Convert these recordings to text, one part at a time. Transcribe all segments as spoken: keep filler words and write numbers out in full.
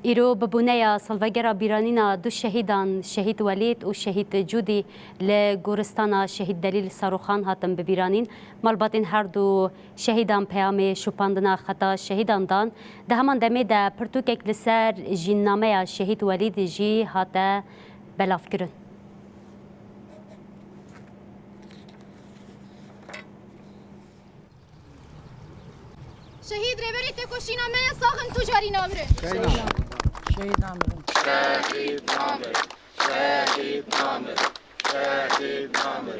Îro bi boneya salvegera bîranîna du şehîdan, Şehîd Welîd û Şehîd Cûdî, li goristana Şehîd Delîl Saroxan hatin bibîranîn. Malbatên her du şehîdan peyamê şopandina xeta şehîdan dan. Di heman demê de pirtûkek li ser jînnameya Şehîd Welîdê jî hate belavkirin. Şehîd Rêberê Têkoşîna me ye, sax in, tu carî namirin. Şehîd namirin. Şehîd namirin. Şehîd namirin. Şehîd namirin.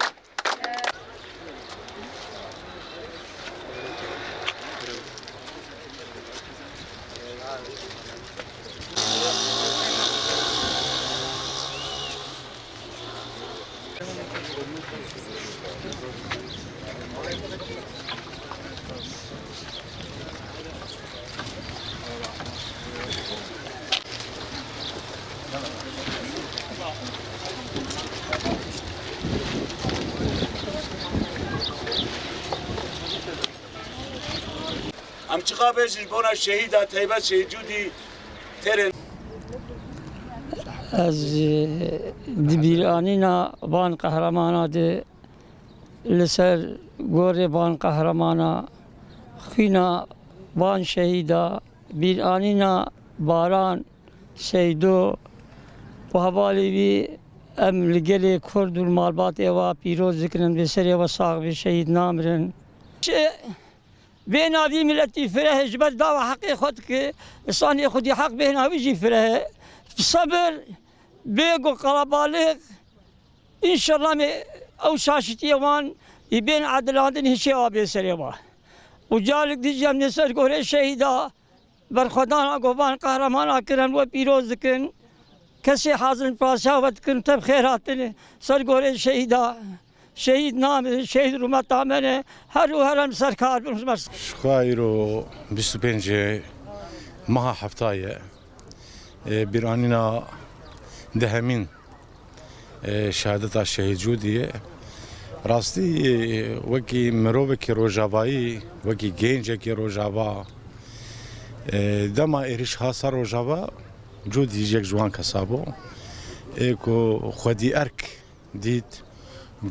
Em çiqa bêjin ji bona şehîda taybet Şehîd Cûdî têrên. Ez, e, di bîranîna van qehremana de li ser gorê van qehremana, xwîna van şehîda, bîranîna Baran, Seydo û hevalê wî, em li gelê Kurd û li malbatê wa pîroz dikin, em dê serê we sax bê, şehîd namirin. Çi bêhna vî miletî fireh e, ji ber dawa heqê xwe dike, insanê xwedî heq bêhna wî jî fireh e. Sebir, bê ku qelebalix, înşallah me ew şaşitiyê wan ê bên edilandin hişê wa bê serê wa. Û carek dî jî em nê ser gorê şehîda berxwedana ku van qehramana kirin we pîroz dikin. Kesê hazir pasa we dikin, te bi xêr hatin ser gorê şehîda. Şehîd namirin, şehîd rûmeta me ne. Her û her em ser kar bin. Ji xwe îro bîst û pêncê meha hefta ye. E, bîranîna dehemîn, e, şehadeta Şehîd Cûdî ye. Rastî, e, wekî mirovekî rojavayî, wekî gencekî rojava, e, dema êrîş ha ser rojava, Cûdî yek ji wan kesa bû. Ê ku xwedî erk dît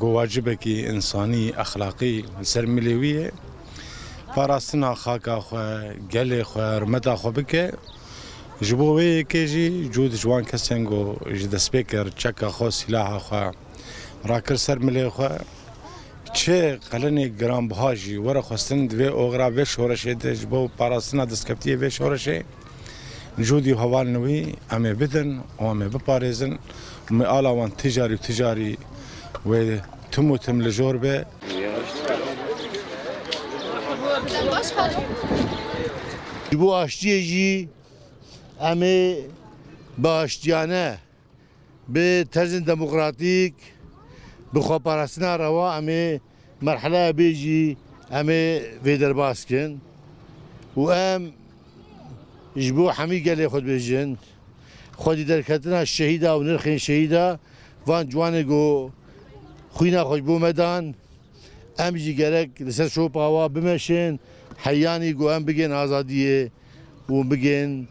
ku wacibekî însanî, exlaqî li ser milê wî ye. Parastina xaka xwe, gelê xwe, rûmeta xwe bike. Ji bo wê yekê jî Cûd ji wan kesên ku ji destpêkê re çeka xwe, sîlaha xwe rakir ser milê xwe. Çi qelenê giranbiha jî were xwestin di vê oxira vê şoreşê de ji bo parastina destkeftiyê vê şoreşê. Cûdî û hevalên wî em ê bidin û em ê biparêzin û me ala wan tijarî û tijarî wê tim û tim li jor be. Ji bo aştiyê jî em ê bi aştiyane, bi terzên demokratîk, bi xweparastina rewa em ê merheleya bê jî em ê vê derbas kin û em ji bo hemî gelê xwe dibêjin, xwedî derketina şehîda û nirxên şehîda van ciwanê ku xwîna xwe ji bo me dan, em jî gerek li ser şopa wa bimeşin, heyanî ku em bigên azadiyê û bigên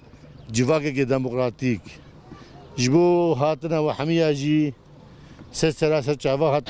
civakeke demokratîk. Ji bo hatina we hemiya jî ser sera ser çava hat.